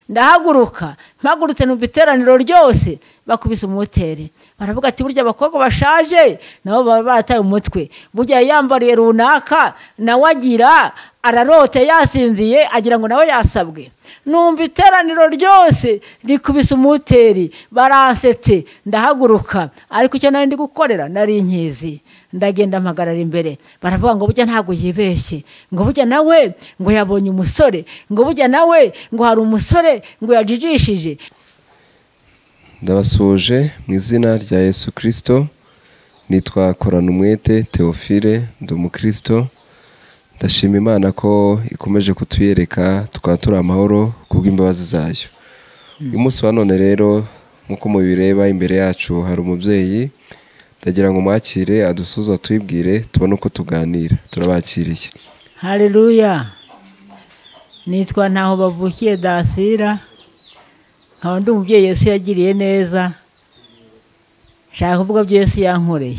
Ndahaguruka, mpagurutse numva iteraniro ryose bakubise umuteri, baravuga ati burya abakobwa bashaje nabo baba bataye umutwe, burya yambariye runaka nawe agira ararote yasinziye agira ngo nawe yasabwe. Numva iteraniro ryose rikubise umuteri, baransetse. Ndahaguruka, ariko icyo nari ndi gukorera nari nkizi. Ndagenda mpagarara imbere, baravuga ngo burya ntabwo yibeshye, ngo burya nawe ngo yabonye umusore, ngo burya nawe ngo hari umusore ngo yajijishije. Ndabasuje mu izina rya Yesu Kristo. Nitwa Koranumwete Theophile, ndi umukristo. Ndashima Imana ko ikomeje kutuyereka tukaba turi amahoro kubw'imbabazi zayo. Uyu munsi wa none rero nk'uko mubireba imbere yacu hari umubyeyi, ndagira ngo mwakire adusuze atwibwire tubone uko tuganira. Turabakiriye. Haleluya. Nitwa Ntaho Bavukiye Dasira, nkaba ndi umubyeyi Yesu yagiriye neza. Nshaka kuvuga ibyo Yesu yankoreye.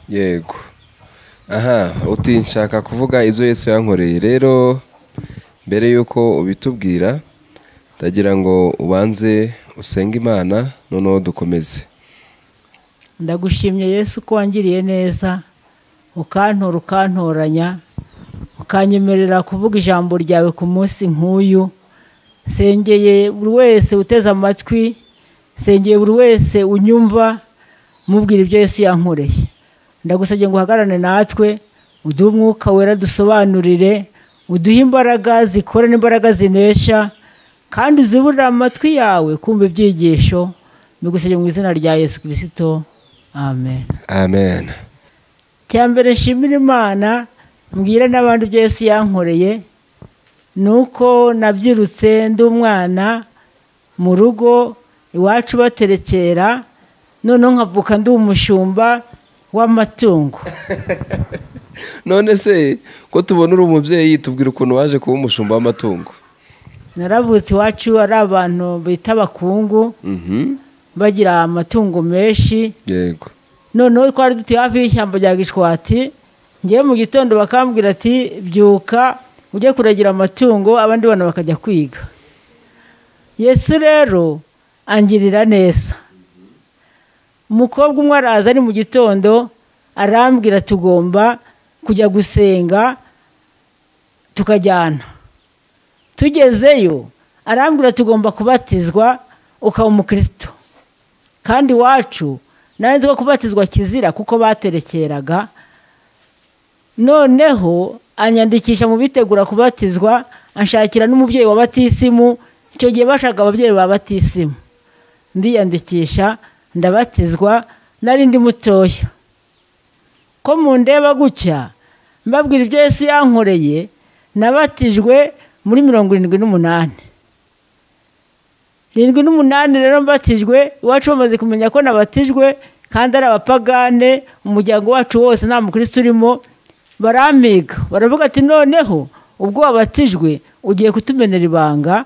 Yego. Aha, uti nshaka kuvuga ibyo Yesu yankoreye. Rero mbere yuko ubitubwira ndagira ngo ubanze usenge Imana noneho dukomeze. Ndagushimye Yesu ko wangiriye neza, ukantora ukantoranya, ukanyemerera kuvuga ijambo ryawe ku munsi nk'uyu. Sengeye buri wese uteze amatwi, sengeye buri wese unyumva, mubwira ibyo Yesu yankoreye. Ndagusabye ngo uhagararane natwe, uduhe umwuka wera dusobanurire, uduhe imbaraga zikora n'imbaraga zinesha, kandi uziburire amatwi yawe kumva ibyigisho. Mbigusabye mu izina rya Yesu Kristo, amen. Amen. Cya mbere nshimira Imana mbwira n'abandi ibyo Yesu yankoreye, nuko nabyirutse ndi umwana mu rugo iwacu baterekera, noneho nkavuka ndi umushumba w'amatungo. None se ko tubona uri umubyeyi, tubwira ukuntu waje kuba umushumba w'amatungo? Naravutse iwacu ari abantu bita abakungu, bagira amatungo menshi. Yego. Noneho twari dutuye hafi y'ishyamba rya Gishwati. Ngiye mu gitondo bakambwira ati byuka ujye kuragira amatungo, abandi bana bakajya kwiga. Yesu rero angirira neza. Umukobwa umwe araza ari mu gitondo arambwira tugomba kujya gusenga tukajyana. Tugezeyo arambwira tugomba kubatizwa ukaba umukristo. Kandi iwacu nari nzi ko kubatizwa kizira kuko baterekeraga. Noneho anyandikisha mu bitegura kubatizwa, anshakira n'umubyeyi wa batisimu. Icyo gihe bashaka ababyeyi ba batisimu. Ndiyandikisha ndabatizwa, nari ndi mutoya. Ko mundeba gutya mbabwira ibyo Yesu yankoreye, nabatijwe muri 78. 78 rero mbatijwe, iwacu bamaze kumenya ko nabatijwe kandi ari abapagane, umuryango wacu wose nta mukristo urimo. Barampiga baravuga ati noneho ubwo wabatijwe ugiye kutumenera ibanga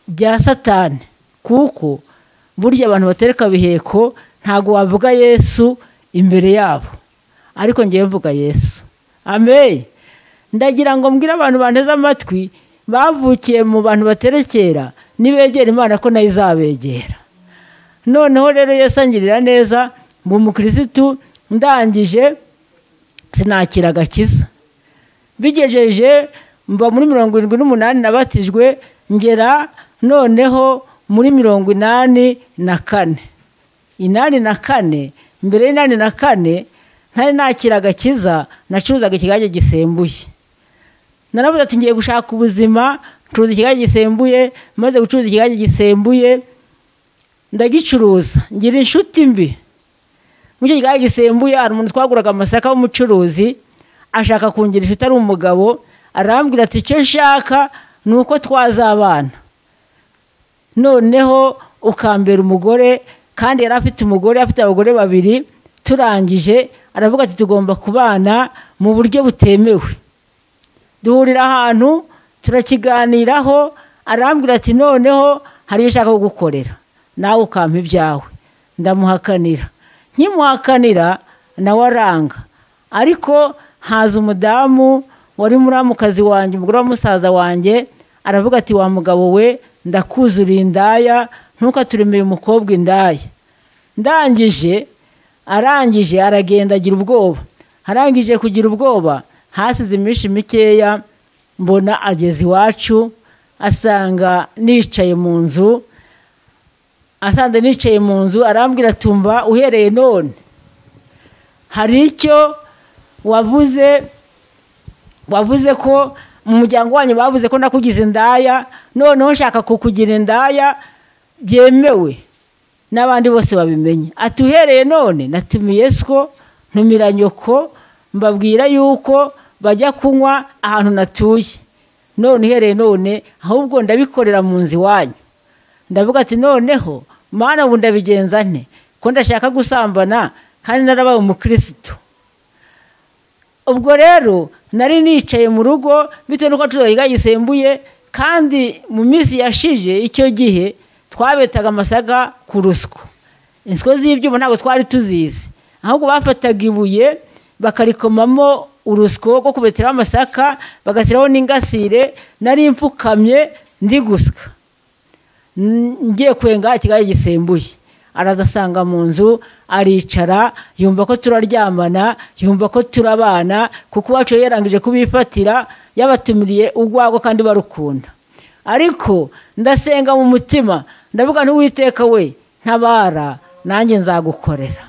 rya Satani, kuko burya abantu batereka biheko ntago wavuga Yesu imbere yabo, ariko ngiye mvuga Yesu. Amen. Ndagira ngo mbwire abantu banteze amatwi bavukiye mu bantu baterekera, nibegera Imana ko nayo izabegera. Noneho rero Yesu angirira neza mu mukristo, ndangije sinakira agakiza. Bigejeje mba muri 78 nabatijwe, ngera noneho muri 84. 84, mbere y'84 ntari nakira agakiza, nacuruzaga ikigage gisembuye. Naravuze ati ngiye gushaka ubuzima, ncuruza ikigage gisembuye. Maze gucuruza ikigage gisembuye ndagicuruza, ngira inshuti mbi. Muri icyo kigage gisembuye hari umuntu twaguraga amasaka w'umucuruzi, ashaka kungira inshuti ari umugabo, arambwira ati icyo nshaka ni uko twazabana, noneho ukambera umugore. Kandi yari afite umugore, afite abagore babiri. Turangije aravuga ati tugomba kubana mu buryo butemewe. Duhurira ahantu turakiganiraho, arambwira ati noneho hari icyo ushaka kugukorera nawe ukampa ibyawe. Ndamuhakanira, nkimuhakanira nawe aranga. Ariko haza umudamu wari muramukazi wanjye, umugore wa musaza wanjye, aravuga ati wa mugabo we ndakuzura indaya, ntukaturemere umukobwa indaya. Ndangije arangije aragenda agira ubwoba. Arangije kugira ubwoba, hasize iminsi mikeya mbona ageze iwacu, asanga nicaye mu nzu, asanze nicaye mu nzu, arambwira tumva uhereye none hari icyo wavuze, wavuze ko mu muryango wanyu bavuze ko nakugize indaya, noneho nshaka kukugira indaya byemewe n'abandi bose babimenye. Ati uhereye none natumiye swo, ntumira nyoko, mbabwira yuko bajya kunywa ahantu natuye, none uhereye none ahubwo ndabikorera mu nzu iwanyu. Ndavuga ati noneho Mana ubu ndabigenza nte ko ndashaka gusambana kandi narabaye umukristo. Ubwo rero nari nicaye mu rugo bitewe nuko acuruza gisembuye, kandi mu minsi yashije icyo gihe twabetaga amasaka ku ruswo, inswo z'ibyuma ntabwo twari tuzizi, ahubwo bafataga ibuye bakarikomamo uruswo rwo kubeteraho amasaka, bagashyiraho n'ingasire. Nari mfukamye ndi gusya ngiye kwenga ikigaye gisembuye, araza asanga mu nzu, aricara, yumva ko turaryamana, yumva ko turabana, kuko iwacu yarangije kubifatira, yabatumiriye urwagwa kandi barukunda. Ariko ndasenga mu mutima, ndavuga nti Uwiteka we ntabara, nanjye nzagukorera,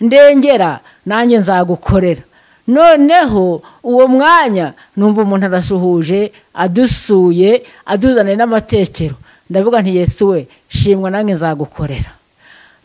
ndengera, nanjye nzagukorera. Noneho uwo mwanya numva umuntu arasuhuje, adusuye, aduzaniye n'amatekero. Ndavuga nti Yesu we shimwa, nanjye nzagukorera.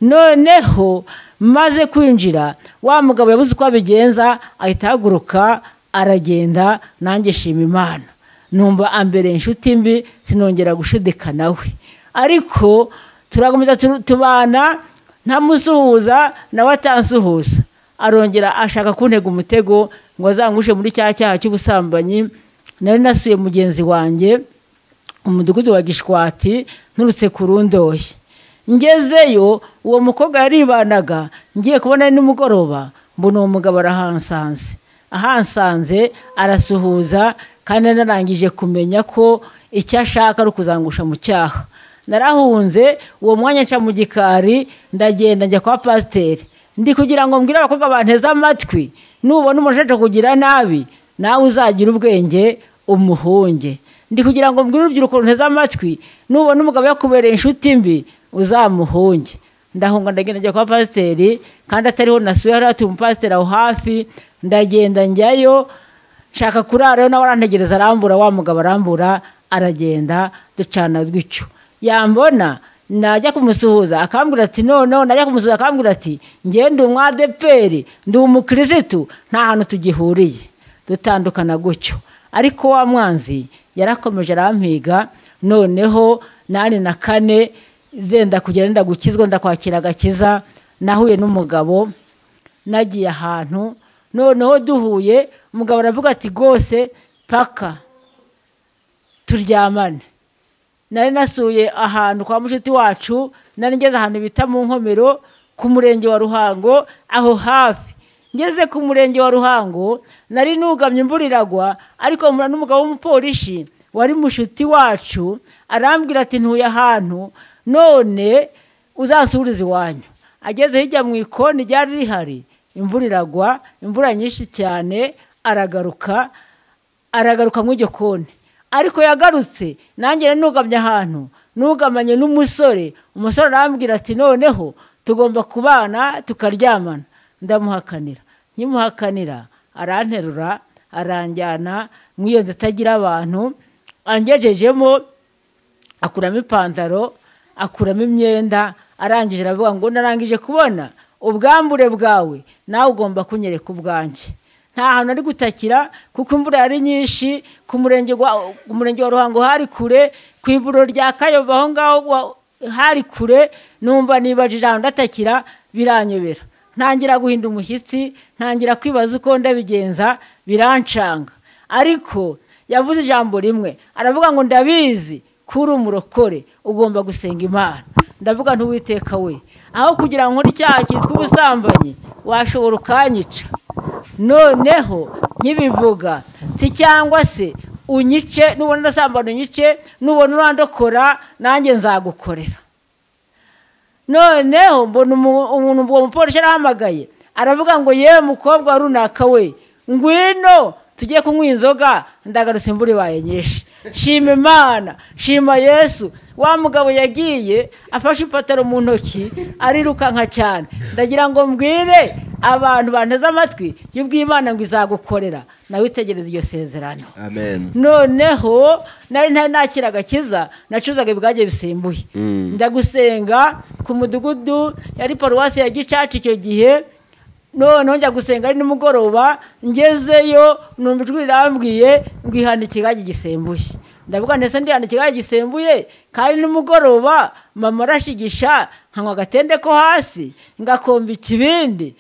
Noneho maze kwinjira, wa mugabo yabuze uko abigenza, ahita ahaguruka aragenda, nanjye shima Imana. Numva ambere inshuti mbi, sinongera gushidika nawe. Ariko turakomeza tubana, ntamusuhuza nawe atansuhuza. Arongera ashaka kuntega umutego ngo azangushe muri cya cyaha cy'ubusambanyi. Nari nasuye mugenzi wanjye umudugudu wa Gishwati, nturutse ku Rundoyi. Ngezeyo uwo mukobwa yaribanaga, ngiye kubona nimugoroba mbona uwo mugabo arahansanze. Ahansanze arasuhuza, kandi narangije kumenya ko icyo ashaka ari ukuzangusha mu cyaha. Narahunze uwo mwanya nca mu gikari, ndagenda njya kwa pasiteri, ndi kugira ngo mbwire abakobwa banteze amatwi, nubona umuntu ashaka kugira nabi nawe uzagira ubwenge umuhunge. Ndi kugira ngo mbwire urubyiruko runteze amatwi, nubona umugabo yakubereye inshuti mbi uzamuhunge. Ndahunga ndagenda njya kwa pasiteri, kandi atariho nasuye, hari hatuye umupasiteri aho hafi. Ndagenda njyayo nshaka kurarayo, nawe arantegereza arambura, wa mugabo arambura aragenda, ducana rw'icyo. Yambona najya kumusuhuza akambwira ati noneho, najya kumusuhuza akambwira ati njye ndi umwadeperi, ndi umukirisitu, nta hantu tugihuriye. Dutandukana gutyo. Ariko wa mwanzi yarakomeje arampiga. Noneho 84 zenda kugera nda gukizwa, ndakwakira agakiza, nahuye n'umugabo nagiye ahantu. Noneho duhuye, umugabo aravuga ati gose paka turyamane. Nari nasuye ahantu kwa mushuti wacu, nari ngeze ahantu bita mu Nkomero ku murenge wa Ruhango, aho hafi. Ngeze ku murenge wa Ruhango nari nugamye imvura iragwa, ariko mpura n'umugabo w'umupolisi wari mushuti wacu, arambwira ati ntuye ahantu none uzansurize iwanyu. Ageze hirya mu ikoni ryari rihari, imvura iragwa, imvura nyinshi cyane, aragaruka, aragaruka mu iryo koni. Ariko yagarutse nanjye nugamye ahantu, nugamanye n'umusore. Umusore arambwira ati noneho tugomba kubana tukaryamana. Ndamuhakanira, nkimuhakanira aranterura aranjyana mu iyo nzu itagira abantu, angejejemo akuramo ipantaro, akuramo imyenda, arangije aravuga ngo narangije kubona ubwambure bwawe, nawe ugomba kunyereka ubwanjye. Nta hantu ari gutakira kuko imvura yari nyinshi, ku murenge wa Ruhango hari kure, ku ivuriro rya Kayoba aho ngaho hari kure. Numva nibajije ahantu ndatakira biranyobera, ntangira guhinda umushyitsi, ntangira kwibaza uko ndabigenza, birancanga. Ariko yavuze ijambo rimwe aravuga ngo ndabizi kuri umurokore ugomba gusenga Imana. Ndavuga nti Uwiteka we, aho kugira ngo nkore icyaha cyitwa ubusambanyi washobora ukanyica. Noneho nkibivuga ti cyangwa se Unyice nubona ndasambana, unyice nubona urandokora, nanjye nzagukorera. Noneho mbona umuntu, uwo mupolisi arahamagaye, aravuga ngo: "Yewe mukobwa wa runaka we, ngwino tujye kunywa inzoga, ndagarutse imvura ibaye nyinshi." Shima Imana, shima Yesu. Wa mugabo yagiye afashe ipataro mu ntoki, arirukanka cyane. Ndagira ngo mbwire abantu banteze amatwi y'ubw'Imana ngo izagukorera, nawe itegereze iryo sezerano. Amen. Noneho nari ntari nakira agakiza, nacuruzaga ibigage bisembuye. Ndagusenga ku mudugudu, yari paruwasi ya Gicaca icyo gihe. Noneho njya gusenga ari nimugoroba, ngezeyo numva ijwi rirambwiye ngo: "Ihane ikigage gisembuye." Ndavuga: "Ndetse ndihana ikigage gisembuye kandi nimugoroba mama arashigisha nkanywa agatende ko hasi, ngakomba ikibindi?"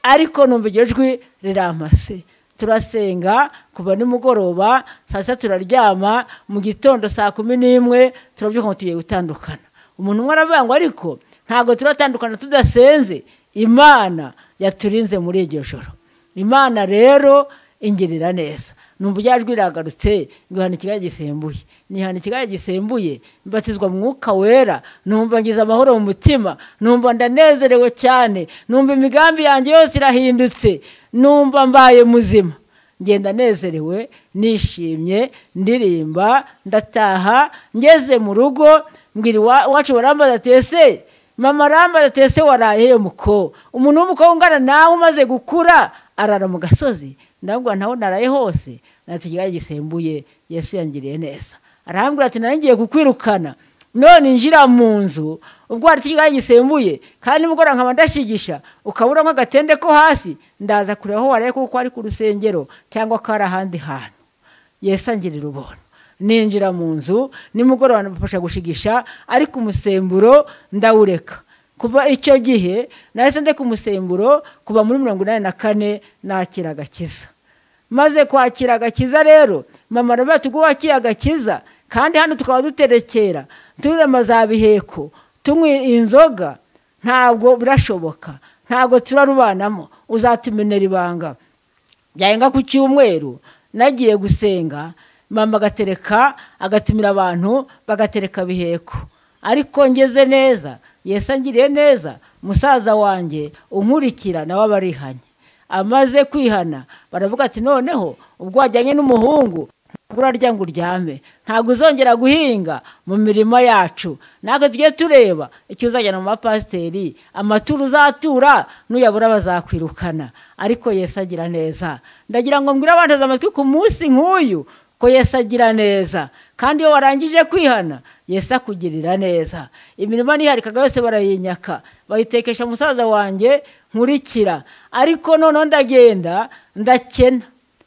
Ariko numva iryo jwi rirampase. Turasenga kuva nimugoroba, saa sita turaryama, mu gitondo saa 11 turabyuka ngo tugiye gutandukana. Umuntu umwe aravuga ngo: "Ariko ntabwo turatandukana tudasenze Imana yaturinze muri iryo joro." Imana rero ingirira neza. Numva irya jwi riragarutse ngo: "Ihane ikigage gisembuye." Nihana ikigage gisembuye, mbatizwa mu Mwuka Wera, numva ngize amahoro mu mutima, numva ndanezerewe cyane, numva imigambi yanjye yose irahindutse, numva mbaye muzima, ngenda nezerewe, nishimye, ndirimba, ndataha. Ngeze mu rugo mbwira iwacu, barambaza ati: "Ese mama?" Arambaza ati: "Ese waraye muko? Umuntu w'umukobwa ungana nawe umaze gukura arara mu gasozi?" Ndabwo ntaho naraye hose, natse ikigage gisembuye, Yesu yangiriye neza. Arambwira ati: "Nari ngiye kukwirukana, none injira mu nzu. Ubwo hari ikigage gisembuye kandi nimugoroba nkaba ndashigisha, ukabura nk'agatende ko hasi, ndaza kureba aho waraye, kuko ari ku rusengero cyangwa ko ari ahandi hantu." Yesu angirira ubuntu, ninjira mu nzu, nimugoroba ndamufasha gushigisha, ariko umusemburo ndawureka. Kuva icyo gihe nahise ndeka umusemburo, kuva muri 84 nakira agakiza. Maze kwakira agakiza rero, mama aravuga ati: "Ubwo wakiye agakiza kandi hano tukaba duterekera, turema za biheko, tunywa inzoga, ntabwo birashoboka, ntabwo turarubanamo, uzatumenera ibanga." Byarenga ku cyumweru nagiye gusenga, mama agatereka, agatumira abantu bagatereka biheko. Ariko ngeze neza, Yesu angiriye neza, musaza wanjye unkurikira nawe aba arihanye. Amaze kwihana baravuga ati: "Noneho ubwo wajyanye n'umuhungu, ntabwo urarya ngo uryame, ntabwo uzongera guhinga mu mirima yacu, natwe tujye tureba icyo uzajyana mu bapasiteri, amaturo uzatura nuyabura bazakwirukana." Ariko Yesu agira neza. Ndagira ngo mbwire abanteze amatwi ku munsi nk'uyu ko Yesu agira neza, kandi iyo warangije kwihana Yesu akugirira neza. Imirima niharikaga yose barayinyaka, bayitekesha musaza wanjye nkurikira. Ariko noneho ndagenda ndakena,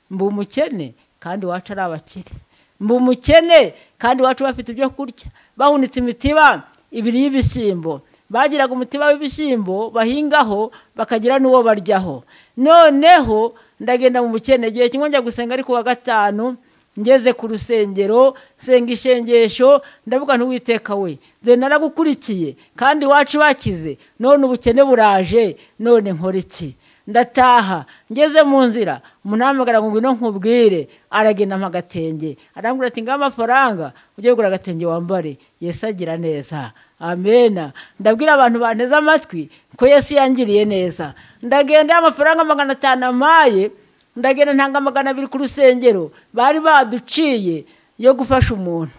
mba umukene kandi iwacu ari abakire, mba umukene kandi iwacu bafite ibyo kurya, bahunitse imitiba ibiri y'ibishyimbo. Bagiraga umutiba w'ibishyimbo bahingaho, bakagira n'uwo baryaho. Noneho ndagenda mu bukene. Igihe kimwe njya gusenga ariko wa gatanu, ngeze ku rusengero nsenga ishengesho, ndavuga nti: "Uwiteka we, dore naragukurikiye kandi iwacu bakize, none ubukene buraje, none nkora iki?" Ndataha, ngeze mu nzira umuntu ahamagara ngo: "Ngwino nkubwire." Aragenda ampa agatenge, arambwira ati: "Ngaho amafaranga, ujye kugura agatenge wambare." Yesu agira neza, amena. Ndabwira abantu banteze amatwi ko Yesu yangiriye neza. Ndagenda, amafaranga 500 amaye, ndagenda ntanga 200 ku rusengero bari baduciye yo gufasha umuntu.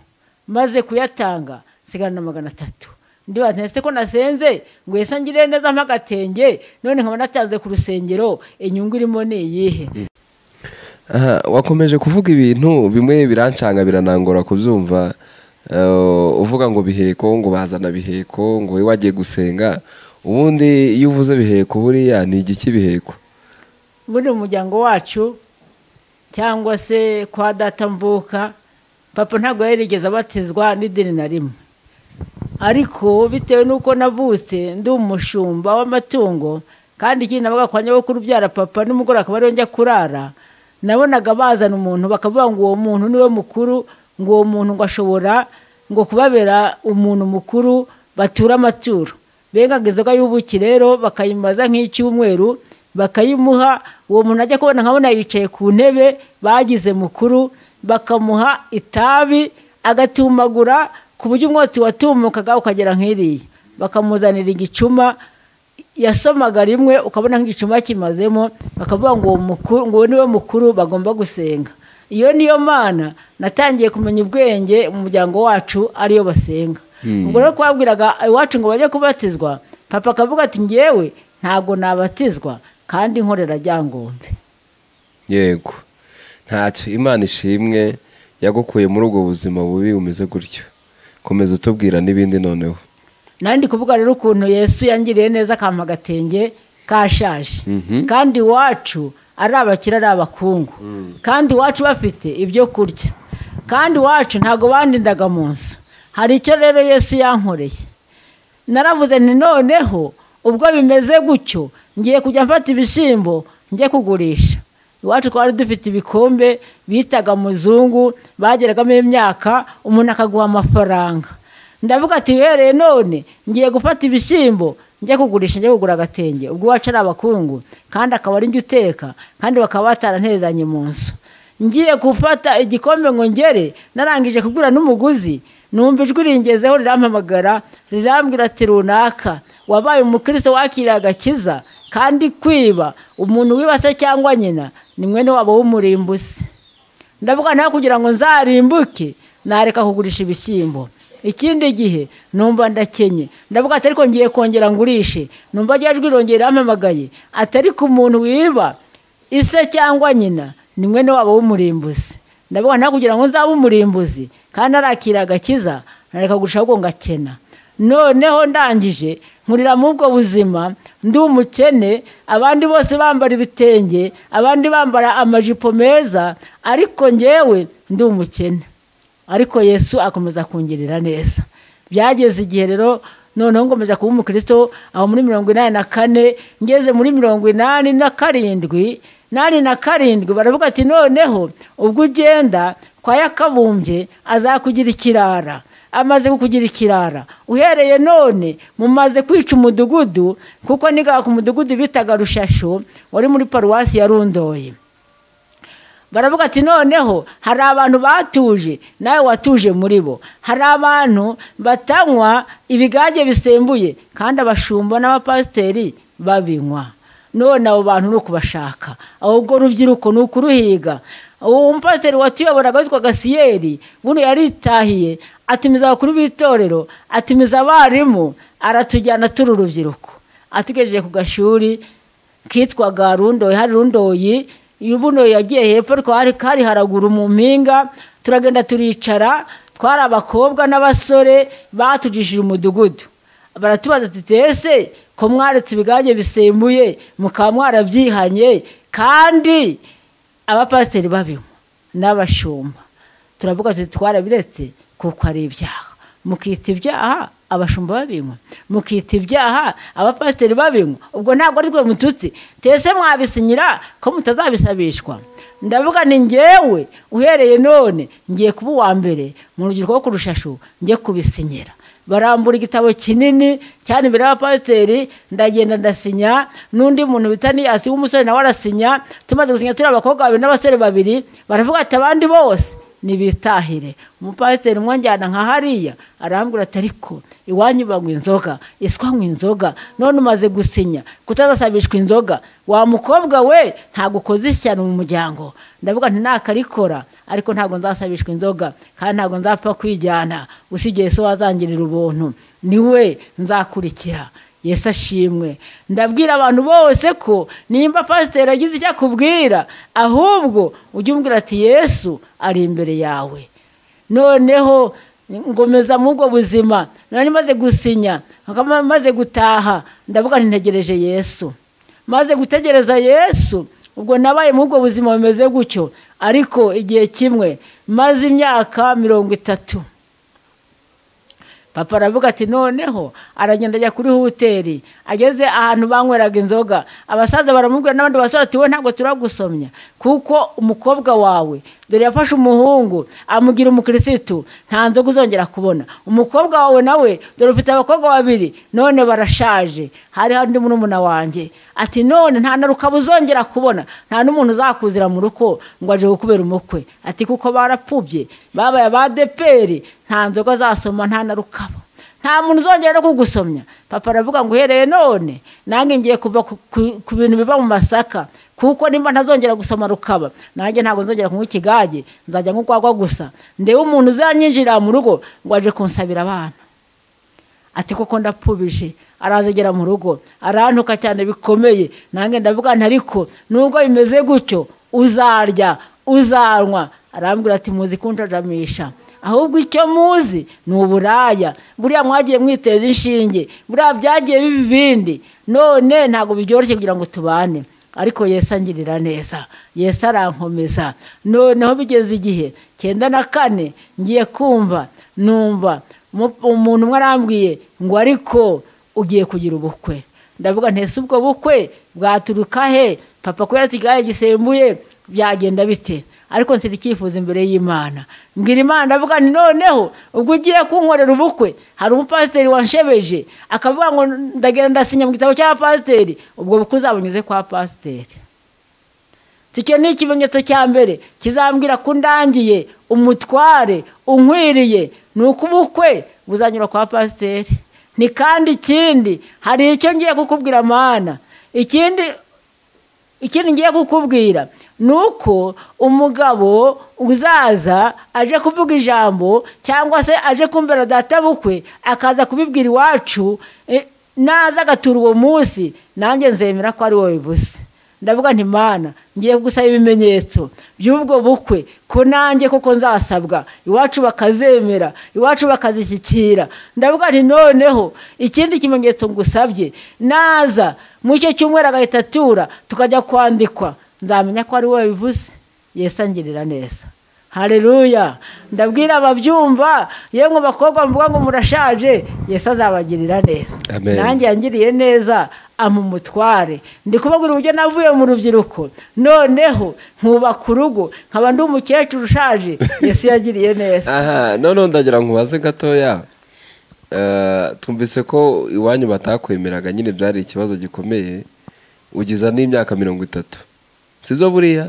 Maze kuyatanga nsigarana 300. Ndibaza ese ko nasenze ngo Yesu angirire neza mpa agatenge, none nkaba natanze ku rusengero, inyungu irimo ni iyihe? Aha, wakomeje kuvuga ibintu bimwe birancanga, biranangora kubyumva. Uvuga ngo biheko, ngo bazana biheko, ngo wowe wagiye gusenga. Ubundi iyo uvuze biheko, buriya ni igiki biheko? Muri umuryango wacu cyangwa se kwa data mvuka, papa ntabwo yarigeze abatizwa n'idini na rimwe. Ariko bitewe n'uko navutse ndi umushumba w'amatungo, kandi ikindi nabaga kwa nyogokuru ubyara papa, nimugoroba akaba ariyo njya kurara, nabonaga bazana umuntu bakavuga ngo uwo muntu niwe mukuru, ngo uwo muntu ngo ashobora ngo kubabera umuntu mukuru, batura amaturo. Bengaga inzoga y'ubuki rero, bakayimaza nk'icyumweru, bakayimuha. Uwo muntu ajya kubona nkabona yicaye ku ntebe bagize mukuru. Bakamuha itabi agatumagura ku buryo umwotsi watumukaga ukagera nk'iriya. Bakamuzanira igicuma yasomaga rimwe ukabona nk'igicuma kimazemo, bakavuga ngo ngo niwe mukuru bagomba gusenga. Iyo niyo Mana natangiye kumenya ubwenge mu muryango wacu ariyo basenga. Ubwo rero twabwiraga iwacu ngo bajye kubatizwa, papa akavuga ati ngewe ntabwo nabatizwa kandi nkorera Ryangombe. Yego, ntacyo, Imana ishimwe yagukuye muri ubwo buzima bubi bumeze gutyo. Komeza utubwira n'ibindi noneho. Nandi kuvuga rero ukuntu Yesu yangiriye neza akampa agatenge kashaje, kandi iwacu ari abakire ari abakungu, kandi iwacu bafite ibyo kurya, kandi iwacu ntabwo bandindaga mu nzu. Hari icyo rero Yesu yankoreye. Naravuze nti noneho ubwo bimeze gutyo ngiye kujya mfata ibishyimbo njye kugurisha. Iwacu twari dufite ibikombe bitaga muzungu, bageragamo imyaka umuntu akaguha amafaranga. Ndavuga ati uhereye none ngiye gufata ibishyimbo njye kugurisha, njye kugura agatenge. Ubwo iwacu ari abakungu kandi akaba ari njye uteka, kandi bakaba batarantereranye mu nzu. Ngiye gufata igikombe ngo ngere, narangije kugura n'umuguzi, numva ijwi ringezeho rirampamagara rirambwira ati runaka wabaye umukristo wakiriye agakiza, kandi kwiba umuntu wiba se cyangwa nyina ni mwene wabo w'umurimbuzi. Ndavuga nta kugira ngo nzarimbuke nareka kugurisha ibishyimbo. Ikindi gihe numva ndakenye, ndavuga ati ariko ngiye kongera ngurishe. Numva rya jwi rongera rirampamagaye ati ariko umuntu wiba ise cyangwa nyina ni mwene wabo w'umurimbuzi. Ndavuga nta kugira ngo nzabe umurimbuzi kandi arakira agakiza, nareka kugurisha ahubwo ngakena. Noneho ndangije nkurira mu ubwo buzima ndi umukene, abandi bose bambara ibitenge, abandi bambara amajipo meza, ariko ngewe ndi umukene. Ariko Yesu akomeza kungirira neza. Byageze igihe rero noneho ngomeza kuba umukristo aho muri 84, ngeze muri 87, 87 baravuga ati noneho ubwo ugenda kwa Yakabumbye azakugira ikirara. Amaze kukugira ikirara, uhereye none mumaze kwica umudugudu, kuko niga ku mudugudu bitaga Rushasho wari muri paruwasi ya Rundoyi. Baravuga ati noneho hari abantu batuje, nawe watuje muri bo. Hari abantu batanywa ibigage bisembuye kandi abashumba n'abapasiteri babinywa. None abo bantu ni ukubashaka, ahubwo rubyiruko ni ukuruhiga. Uwo mupasiteri watuyoboraga witwaga Siyeri buno yaritahiye, atumiza abakuru b'itorero, atumiza abarimu, aratujyana turi urubyiruko. Atugejeje ku gashuri kitwaga Rundoyi, hari Rundoyi buno yagiye hepfo ariko hari haraguru mu mpinga. Turagenda turicara, twari abakobwa n'abasore batujishije umudugudu. Baratubaza tuti ese ko mwaretse ibigage bisembuye mukaba mwarabyihanye kandi abapasiteri babinywa n'abashumba? Turavuga tuti twarabiretse kuko ari ibyaha. Mukita ibyaha abashumba babinywa, mukita ibyaha abapasiteri babinywa, ubwo ntabwo ari twe mututsi. Tese mwabisinyira ko mutazabisabishwa? Ndavuga ni ngewe uhereye none ngiye kuba uwa mbere mu rubyiruko rwo ku Rushasho njye kubisinyira. Barambura igitabo kinini cyane imbere y'abapasiteri, ndagenda ndasinya, n'undi muntu bita Niyasi w'umusore nawe arasinya. Tumaze gusinya turi abakobwa babiri n'abasore babiri, baravuga ati abandi bose nibitahire. Umupasiteri umwe anjyana nka hariya arambwira ati ariko iwanyu banywa inzoga, iswa anywa inzoga, none umaze gusinya kutazasabishwa inzoga, wa mukobwa we ntabwo ukoze ishyano mu muryango. Ndavuga nti nakarikora ariko ntabwo nzasabishwa inzoga kandi ntabwo nzapfa kwijyana, usibye Yesu wazangirira ubuntu niwe nzakurikira. Yesu ashimwe. Ndabwira abantu bose ko nimba pasiteri agize icyo akubwira, ahubwo ujye umbwira ati Yesu ari imbere yawe. Noneho ngomeza mu ubwo buzima, nari maze gusinya, maze gutaha, ndavuga nti ntegereje Yesu. Maze gutegereza Yesu, ubwo nabaye mu ubwo buzima bumeze gutyo. Ariko igihe kimwe maze imyaka 30, papa aravuga ati noneho Aragenda ajya kuri hoteli, ageze ahantu banyweraga inzoga, abasaza baramubwira n'abandi basore ati we ntabwo turagusomya kuko umukobwa wawe dore yafashe umuhungu amugira umukirisitu, nta nzoga uzongera kubona. Umukobwa wawe nawe dore ufite abakobwa babiri none barashaje, hari undi murumuna wanjye ati none nta na rukaba uzongera kubona, nta n'umuntu uzakuzira mu ruko ngo aje gukubera umukwe, ati kuko barapfubye babaye abadeperi, nta nzoga azasoma nta na rukaba, nta muntu uzongera no kugusomya. Papa aravuga ngo uhereye none nanjye ngiye kuva ku bintu biva mu masaka, kuko nimba ntazongera gusoma rukaba nanjye ntabwo nzongera kunywa ikigage, nzajya nk'urwagwa gusa, ndebe umuntu uzanyinjira mu rugo ngo aje kunsabira abana. Ati koko ndapfubije. Arazegera mu rugo arantuka cyane bikomeye, nanjye ndavuga nti ariko nubwo bimeze gutyo uzarya uzanywa. Arambwira ati muzi kunjajamisha, ahubwo icyo muzi ni uburaya, buriya mwagiye mwiteza inshinge, buriya byagiye biba ibindi, none ntabwo byoroshye kugira ngo tubane. Ariko Yesu angirira neza, Yesu arankomeza. Noneho bigeze igihe 94 ngiye kumva numva umuntu umwe arambwiye ngo ariko ugiye kugira ubukwe. Ndavuga nti ese ubwo bukwe bwaturuka he? Papa ko yaratigaye gisembuye byagenda bite? Ariko nsira icyifuzo imbere y'Imana, mbwira Imana ndavuga nti noneho ubwo ugiye kunkorera ubukwe, hari umupasiteri wanshebeje akavuga ngo ndagenda ndasinya mu gitabo cy'abapasiteri, ubwo bukwe uzabunyuze kwa pasiteri. Icyo ni ikimenyetso cya mbere kizambwira ko ndangiye umutware unkwiriye, ni uko ubukwe buzanyura kwa pasiteri. Ni kandi ikindi hari icyo ngiye kukubwira Mana, ikindi ngiye kukubwira nuko umugabo uzaza aje kuvuga ijambo cyangwa se aje kumbera data bukwe akaza kubibwira iwacu, naza agatura uwo munsi nanjye nzemera ko ari wowe bivuze. Ndavuga nti Mana ngiye kugusaba ibimenyetso by'ubwo bukwe ko nanjye koko nzasabwa iwacu bakazemera, iwacu bakazishyikira. Ndavuga nti noneho ikindi kimenyetso ngusabye, naza mu icyo cyumweru agahita atura tukajya kwandikwa, nzamenya ko ari wowe bivuze. Yesu angirira neza. Haleluya. Ndabwira ababyumva, yemwe bakobwa mvuga ngo murashaje, Yesu azabagirira neza. Nanjye yangiriye neza amumutware. Ndi kubabwira uburyo navuye mu rubyiruko noneho nkubaka urugo nkaba ndi umukecuru ushaje. Yesu yagiriye neza. Aha, none ndagira nkubaze gatoya. Twumvise ko iwanyu batakwemeraga nyine byari ikibazo gikomeye, ugiza n'imyaka 30. Sibyo buriya?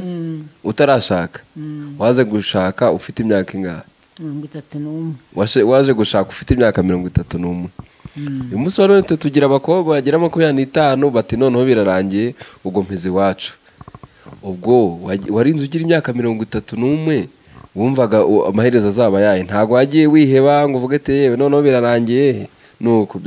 Utarashaka. Waze gushaka ufite imyaka ingahe? 31. Waje gushaka ufite imyaka 31. Uyu munsi wa none tugira abakobwa bagera 25 bati noneho birarangiye ubwo mpeze iwacu. Ubwo warinze ugira imyaka 31 wumvaga amaherezo azaba yaye, ntago wagiye wiheba ngo uvuge ati yewe noneho birarangiye nuko?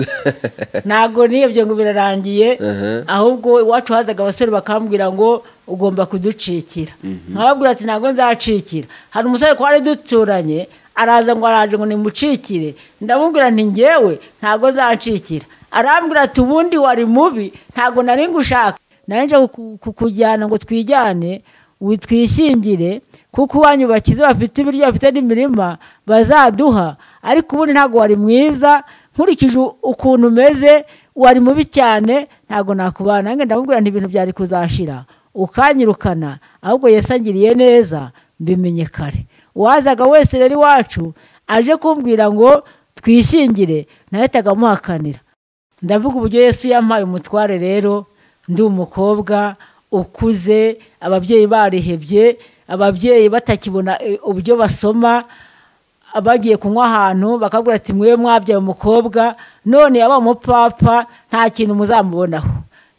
Ntago niyebye ngo birarangiye, ahubwo iwacu hazaga abasore bakambwira ngo ugomba kuducikira. Nkababwira ati ntago nzacikira. Hari umusore twari duturanye araza ngo araje ngo nimucikire, ndamubwira nti ngewe ntago nzacikira. Arambwira ati ubundi wari mubi ntago nari ngushaka, nari nje kukujyana ngo twijyane twishyingire, kuko iwanyu bakize bafite ibiryo bafite n'imirima bazaduha, ariko ubundi ntago wari mwiza, nkurikije ukuntu umeze wari mubi cyane ntago nakubana. Nanjye ndamubwira nti ibintu byari kuzashira ukanyirukana, ahubwo Yesu angiriye neza mbimenye kare. Uwazaga wese rero iwacu aje kumbwira ngo twishyingire nahitaga amuhakanira. Ndavuga uburyo Yesu yampaye umutware rero, ndi umukobwa ukuze, ababyeyi barihebye, ababyeyi batakibona uburyo basoma, abagiye kunywa ahantu bakabwira ati mwe mwabyaye umukobwa none yaba umupapa nta kintu muzamubonaho.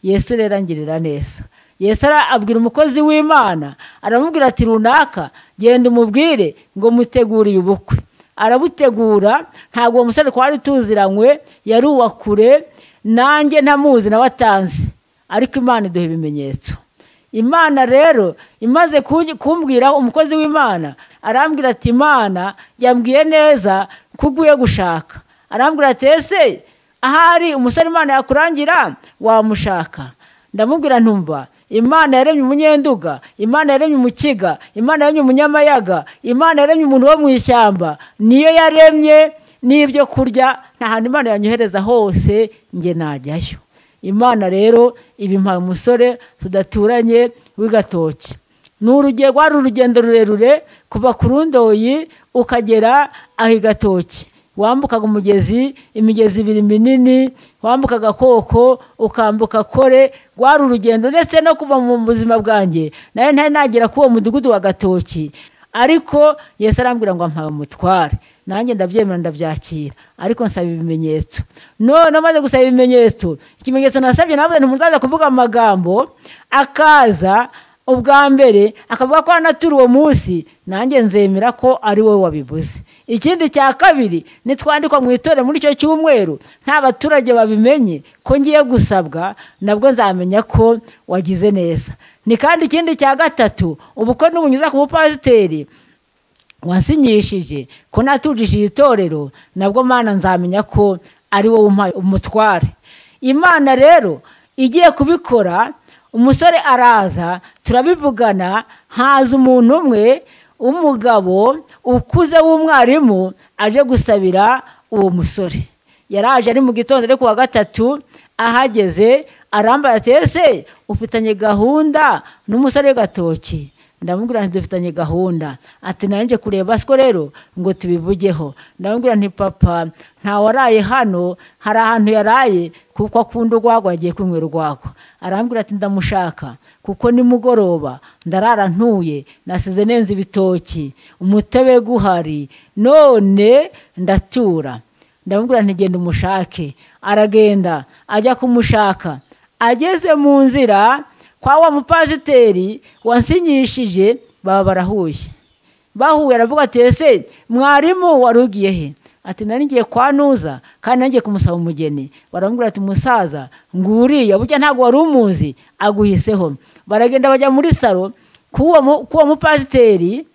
Yesu rero angirira neza. Yesu abwira umukozi w'Imana aramubwira ati runaka genda umubwire ngo muteguriye ubukwe. Arabutegura, ntabwo uwo musore twari tuziranywe, yari uwa kure, nanjye ntamuzi nawe atanzi, ariko Imana iduha ibimenyetso. Imana rero imaze kumbwira umukozi w'Imana arambwira ati Imana yambwiye neza ko ugiye gushaka. Arambwira ati ese ahari umusore Imana yakurangira wamushaka? Ndamubwira ntumva Imana yaremye umunyenduga, Imana yaremye umukiga, Imana yaremye umunyamayaga, Imana yaremye umuntu wo mu ishyamba, niyo yaremye n'ibyo kurya, nta hantu Imana yanyohereza hose njye najyayo. Imana rero ibimpaye umusore tudaturanye w'Igatoki. Ni urugendo, rwari urugendo rurerure kuva ku Rundoyi ukagera aho Igatoki. Wambukaga umugezi, imigezi ibiri minini, wambukaga Koko, ukambuka Kore. Rwari urugendo, ndetse no kuva mu buzima bwanjye nayo ntari nagera kuri uwo mudugudu wa Gatoki. Ariko Yesu arambwira ngo ampaye umutware, nanjye ndabyemera ndabyakira, ariko nsaba ibimenyetso. None maze gusaba ibimenyetso, ikimenyetso nasabye navuze nti umuzaza kuvuga amagambo akaza ubwa mbere akavuga ko anatura uwo munsi, nanjye nzemera ko ari wowe wabivuze. Ikindi cya kabiri, nitwandikwa mu itorero muri icyo cyumweru nta baturage babimenye ko ngiye gusabwa, nabwo nzamenya ko wagize neza. Ni kandi ikindi cya gatatu, ubukwe n'ubunyuza ku mupasiteri wasinyishije ko natujishije itorero, nabwo Mana nzamenya ko ari wowe umpaye umutware. Imana rero igiye kubikora, umusore araza turabivugana, haza umuntu umwe umugabo ukuze w'umwarimu aje gusabira uwo musore. Yaraje ari mu gitondo ariko wa gatatu, ahageze arambaza ati ese ufitanye gahunda n'umusore Gatoki? Ndamubwira nti dufitanye gahunda. Ati nanje kureba siko rero ngo tubivugeho. Ndamubwira nti papa nta waraye hano, hari ahantu yaraye kuko akunda urwagwa, agiye kunywera urwagwa. Arambwira ati ndamushaka kuko nimugoroba ndarara ntuye, nasize nenze ibitoki, umutobe guhari, none ndatura. Ndamubwira nti genda umushake. Aragenda ajya kumushaka. Ageze mu nzira kwa wa mupasiteri wansinyishije, baba barahuye. Bahuye aravuga ati ese mwarimu warugiye he? Ati nari ngiye kwa Nuza kandi nangiye kumusaba umugeni. Baramubwira ati musaza nguriya burya ntago wari umuzi, aguhiseho. Baragenda bajya muri salo kuwo mupasiteri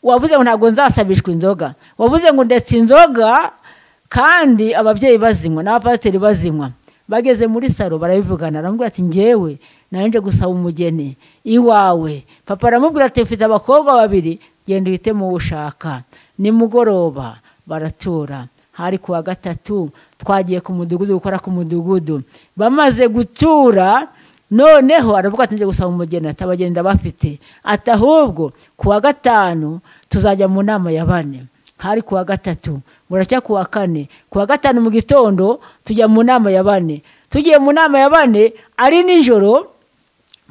wavuze ngo ntago nzasabishwa inzoga, wavuze ngo ndetse inzoga kandi ababyeyi bazinywa n'abapasiteri bazinywa. Bageze muri salo barabivugana, aramubwira ati njyewe nanje gusaba umugeni iwawe. Papa aramubwira ati mfite abakobwa babiri, genda uhitemo uwo ushaka. Nimugoroba baratura, hari kuwa gatatu, twagiye ku mudugudu gukora ku mudugudu. Bamaze gutura, noneho aravuga ati nje gusaba umugeni, ati abageni bafite, ati ahubwo kuwa gatanu tuzajya mu nama ya bane. Hari kuwa gatatu, buracya kuwa kane, kuwa gatanu mu gitondo tujya mu nama ya bane. Tugiye mu nama ya bane ari nijoro,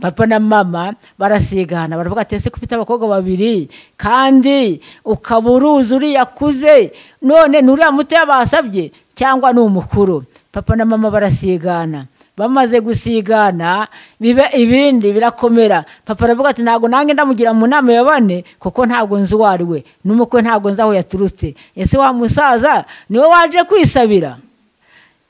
papa na mama barasigana, baravuga ati ese kufite abakobwa babiri kandi ukaburuza uriya kuze, none nuriya muto yabasabye cyangwa ni umukuru? Papa na mama barasigana. Bamaze gusigana biba ibindi birakomera. Papa aravuga ati ntago nange ndamugira mu nama ya bane kuko ntago nzi uwo ari we, n'umukwe ntago nzi aho yaturutse. Ese wa musaza niwe waje kwisabira?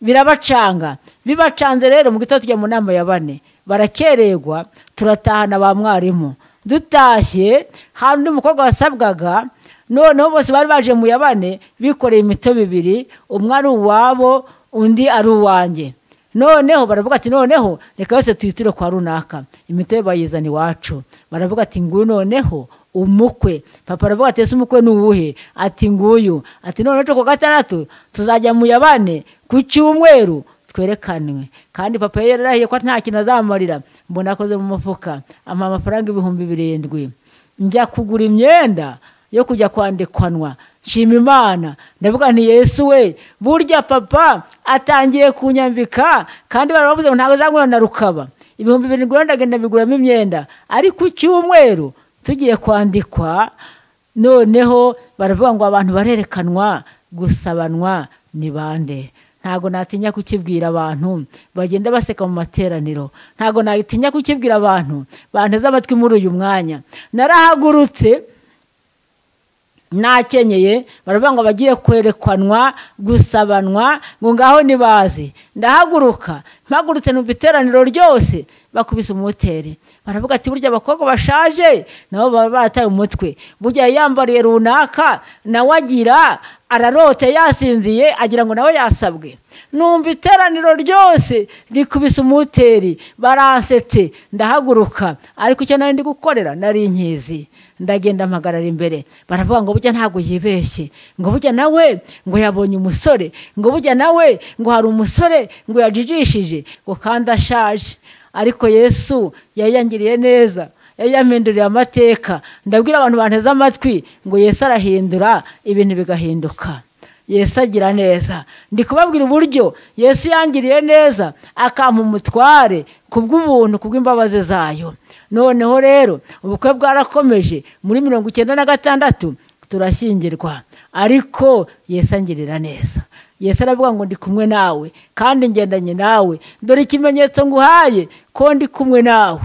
Birabacanga. Bibacanze rero mu gitondo tujya mu nama ya bane, barakererwa, turatahana ba mwarimu. Dutashye hari undi mukobwa wasabwaga, noneho bose bari baje mu ya bane bikoreye imitobe ibiri, umwe ari uwabo undi ari uwanjye. Noneho baravuga ati noneho reka yose tuyiture kwa runaka, imitobe bayizana iwacu. Baravuga ati nguyu noneho umukwe. Papa aravuga ati ese umukwe ni uwuhe? Ati nguyu. Ati noneho ku gatandatu tuzajya mu ya bane ku cyumweru twerekanwe. Kandi papa yarahiye ko nta kintu azamarira. Mbona akoze mu mufuka ampa amafaranga 7,000, njya kugura imyenda yo kujya kwandikwanwa. Nshima Imana, ndavuga nti Yesu we, burya papa atangiye kunyambika, kandi baravuze ngo ntago azangura na rukaba. 7,000 ndagenda biguramo imyenda. Ariko cyumweru tugiye kwandikwa, noneho baravuga ngo abantu barerekanwa gusabanwa ni bande. Ntago natinya kukibwira abantu bagenda baseka mu materaniro, ntago natinya kukibwira abantu banteze amatwi muri uyu mwanya. Narahagurutse nakenyeye, baravuga ngo bagiye kwerekwanwa gusabanwa, ngo ngaho nibaze. Ndahaguruka, mpagurutse numva iteraniro ryose bakubise umuteri, baravuga ati burya abakobwa bashaje nabo baba barataye umutwe, burya yambariye runaka nawe agira ararota yasinziye agira ngo nawe yasabwe. Numva iteraniro ryose rikubise umuteri, baransetse. Ndahaguruka, ariko icyo nari ndi gukorera nari nkizi. Ndagenda mpagarara imbere, baravuga ngo burya ntabwo yibeshye, ngo burya nawe ngo yabonye umusore, ngo burya nawe ngo hari umusore ngo yajijishije, ngo kandi ashaje. Ariko Yesu yayangiriye neza, yayampinduriye amateka. Ndabwira abantu banteze amatwi ngo Yesu arahindura ibintu bigahinduka. Yesu agira neza. Ndi kubabwira uburyo Yesu yangiriye neza akampa umutware kubw'ubuntu, kubw'imbabazi zayo. Noneho rero ubukwe bwarakomeje muri 96 turashyingirwa, ariko Yesu angirira neza. Yesu aravuga ngo ndi kumwe nawe kandi ngendanye nawe, dore ikimenyetso nguhaye ko ndi kumwe nawe.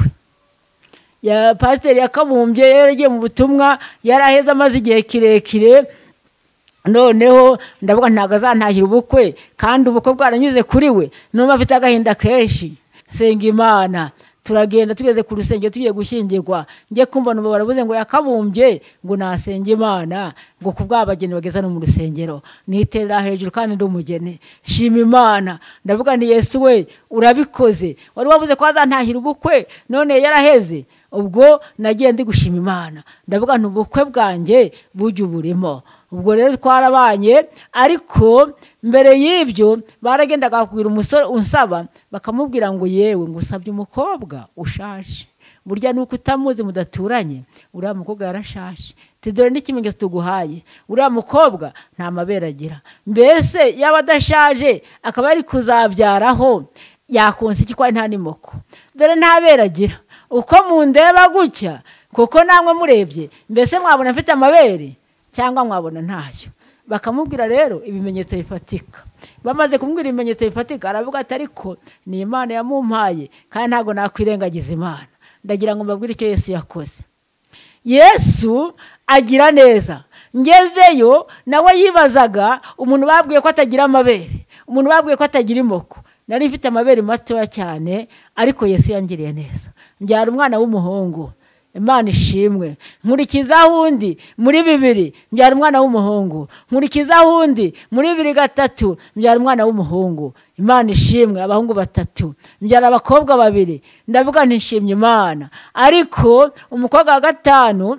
Ya pasiteri Yakabumbye yaragiye mu butumwa, yaraheze amaze igihe kirekire. Noneho ndavuga ntabwo azantahira ubukwe, kandi ubukwe bwaranyuze kuri we, numva afite agahinda kenshi. Senga Imana. Turagenda tugeze ku rusengero tugiye gushyingirwa, njye kumva numva baravuze ngo Yakabumbye ngo nasenga Imana ngo kubw'abageni bageza no mu rusengero. Niterera hejuru kandi ndi umugeni, shima Imana. Ndavuga nti Yesu we urabikoze, wari wavuze ko azantahira ubukwe none yaraheze. Ubwo nagiye ndi gushima Imana, ndavuga nti ubukwe bwanjye bujya uburimo. Ubwo rero twarabanye, ariko mbere y'ibyo baragendaga bakubwira umusore unsaba, bakamubwira ngo yewe ngo usabye umukobwa ushaje, burya nuko utamuzi mudaturanye, uriya mukobwa yarashaje, tidore n'ikimenyetso tuguhaye, uriya mukobwa nta mabere agira, mbese yaba adashaje akaba ari kuzabyaraho yakonsa iki kwa nta nimoko, dore nta bere agira. Uko mundeba gutya kuko namwe murebye mbese mwabona mfite amabere cyangwa mwabona ntayo. Bakamubwira rero ibimenyetso bifatika. Bamaze kumubwira ibimenyetso bifatika, aravuga ati ariko ni Imana yamumpaye kandi ntabwo nakwirengagiza Imana. Ndagira ngo mbabwire icyo Yesu yakoze. Yesu agira neza. Ngezeyo nawe yibazaga umuntu babwiye ko atagira amabere, umuntu babwiye ko atagira imoko. Nari mfite amabere matoya cyane, ariko Yesu yangiriye neza, mbyara umwana w'umuhungu. Imana ishimwe. Nkurikizaho undi muri 2 mbyara umwana w'umuhungu. Nkurikizaho undi muri 2 3 mbyara umwana w'umuhungu. Imana ishimwe, abahungu 3, mbyara abakobwa 2. Ndavuga nti nshimye Imana. Ariko umukobwa wa 5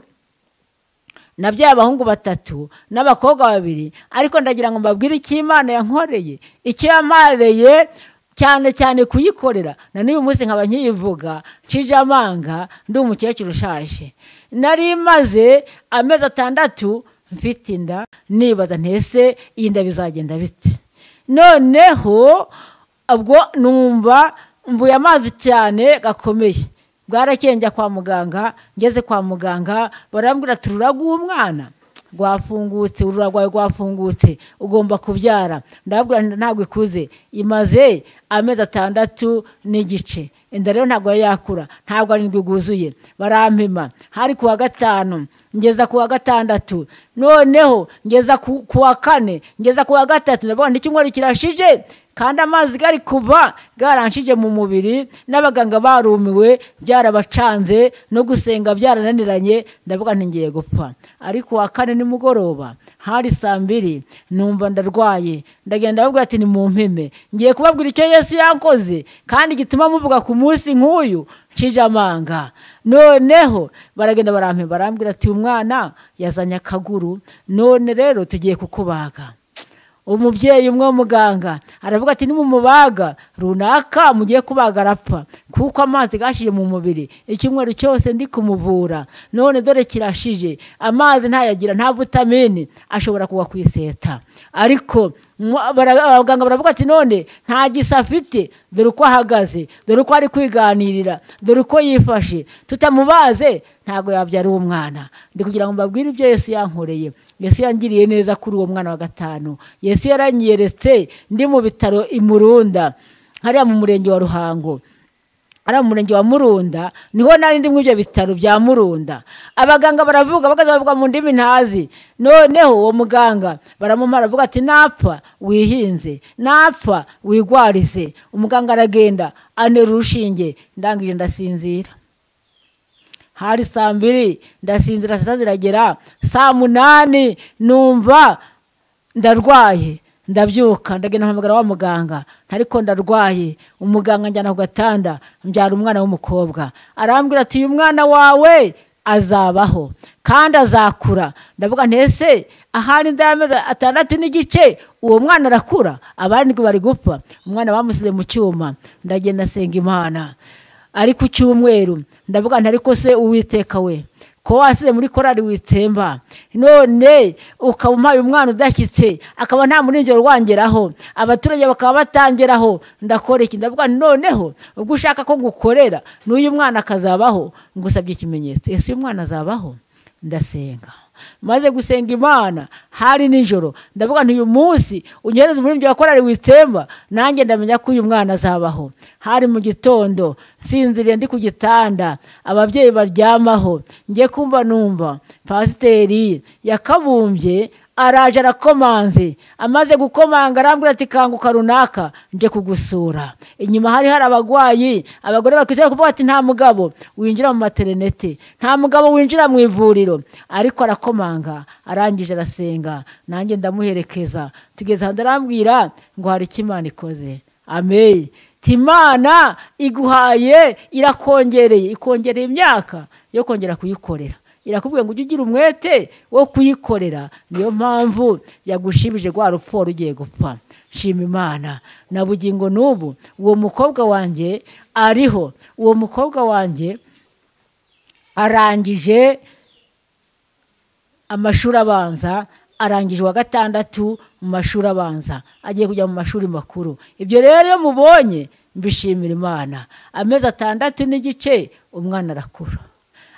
nabyaye abahungu 3 n'abakobwa 2, ariko ndagira ngo mbabwire icyo Imana yankoreye, icyo yamareye cyane cyane kuyikorera. Na n'uyu munsi nkaba nkiyivuga cije amanga, ndi umukecuru ushaje. Nari maze amezi 6 mfite inda, nibaza ntese iyi nda bizagenda bite. Noneho ubwo numva mvuye amazi cyane gakomeye, bwarakeye njya kwa muganga. Ngeze kwa muganga barambwira ati ururaga umwana rwafungutse, ururagwaye rwafungutse, ugomba kubyara. Ndababwira ntabwo ikuze, imaze amezi 6 n'igice, inda rero ntabwo yakura, ntabwo arindwi guzuye. Barampima hari kuwa 5, ngeza kuwa 6, noneho ngeza kuwa 4, ngeza kuwa 3. Ndabona icyumweru kirashije kandi amazi gari kuva garanshije mu mubiri, n'abaganga barumiwe, byarabacanze, no gusenga byarananiranye. Ndavuga nti ngiye gupfa. Ariko wa 4 nimugoroba hari saa 2 numva ndarwaye, ndagenda bavuga ati ni mumpime, ngiye kubabwira icyo Yesu yankoze kandi gituma muvuga ku munsi nk'uyu ncije amanga. Noneho baragenda barampima, barambwira ati umwana yazanye akaguru, none rero tugiye kukubaga. Umubyeyi umwe w'umuganga aravuga ati nimumubaga runaka mugiye kubaga arapfa, kuko amazi gashije mu mubiri, icyumweru cyose ndi kumuvura, none dore kirashije, amazi ntayagira, nta vitamini, ashobora kugwa kwiseta. Ariko abaganga baravuga ati none nta gisa afite, dore uko ahagaze, dore uko ari kwiganirira, dore uko yifashe, tutamubaze ntabwo yabyara uwo mwana. Ndi kugira ngo mbabwire ibyo Yesu yankoreye. Yesu yangiriye neza kuri uwo mwana wa 5. Yesu yaranyeretse ndi mu bitaro i Murunda, hariya mu murenge wa Ruhango. Ari mu murenge wa Murunda, niho nari ndi muri ibyo bitaro bya Murunda. Abaganga baravuga, bakaza bavuga mu ndimi ntazi. Noneho uwo muganga baramumara, avuga ati napfa wihinze, napfa wigwarize. Umuganga aragenda antera urushinge, ndangije ndasinzira. Hari saa 2, ndasinzira, saa 6 ziragera, saa 8 numva ndarwaye, ndabyuka, ndagenda mpamagara wa muganga, ariko ndarwaye. Umuganga njyana ku gatanda, mbyara umwana w'umukobwa. Arambwira ati uyu mwana wawe azabaho kandi azakura. Ndavuga nti ese ahari ndamezi 6.5 uwo mwana arakura, abandi bari gupfa? Umwana bamusize mu cyuma. Ndagenda nsenga Imana ari ku cyumweru, ndavuga nti ariko se Uwiteka we, ko wasize muri korali Witsemba, none ukaba umpaye umwana udashyitse, akaba nta muringero wangeraho, abaturage bakaba batangeraho, ndakora iki? Ndavuga nti noneho ubwo ushaka ko ngukorera n'uyu mwana akazabaho, ngusabye ikimenyetso, ese uyu mwana azabaho? Ndasenga. Maze gusenga Imana hari nijoro, ndavuga nti uyu munsi unyereze umuririmbyi wa korali Witsemba, nanjye ndamenya ko uyu mwana azabaho. Hari mu gitondo, nsinziriye ndi ku gitanda ababyeyi baryamaho, ngiye kumva numva pasiteri Yakabumbye araje arakomanze. Amaze gukomanga arambwira ati kanguka runaka, nje kugusura. Inyuma hari abagwayi, abagore bakwicara kuvuga ati nta mugabo winjira mu maternité, nta mugabo winjira mu ivuriro. Ariko arakomanga, arangije arasenga, nanjye ndamuherekeza. Tugeze ahantu arambwira ngo hari icyo Imana ikoze. Amen. Imana iguhaye, irakongereye, ikongereye imyaka yo kongera kuyikorera. Irakubwira ngo ujye ugira umwete wo kuyikorera, niyo mpamvu yagushimije rwa rupfu rugiye gupfa. Shima Imana. Na bugingo n'ubu uwo mukobwa wanjye ariho. Uwo mukobwa wanjye arangije amashuri abanza, arangije wa 6 mu mashuri abanza, agiye kujya mu mashuri makuru. Ibyo rero iyo mubonye mbishimira Imana. Amezi 6.5 umwana arakura,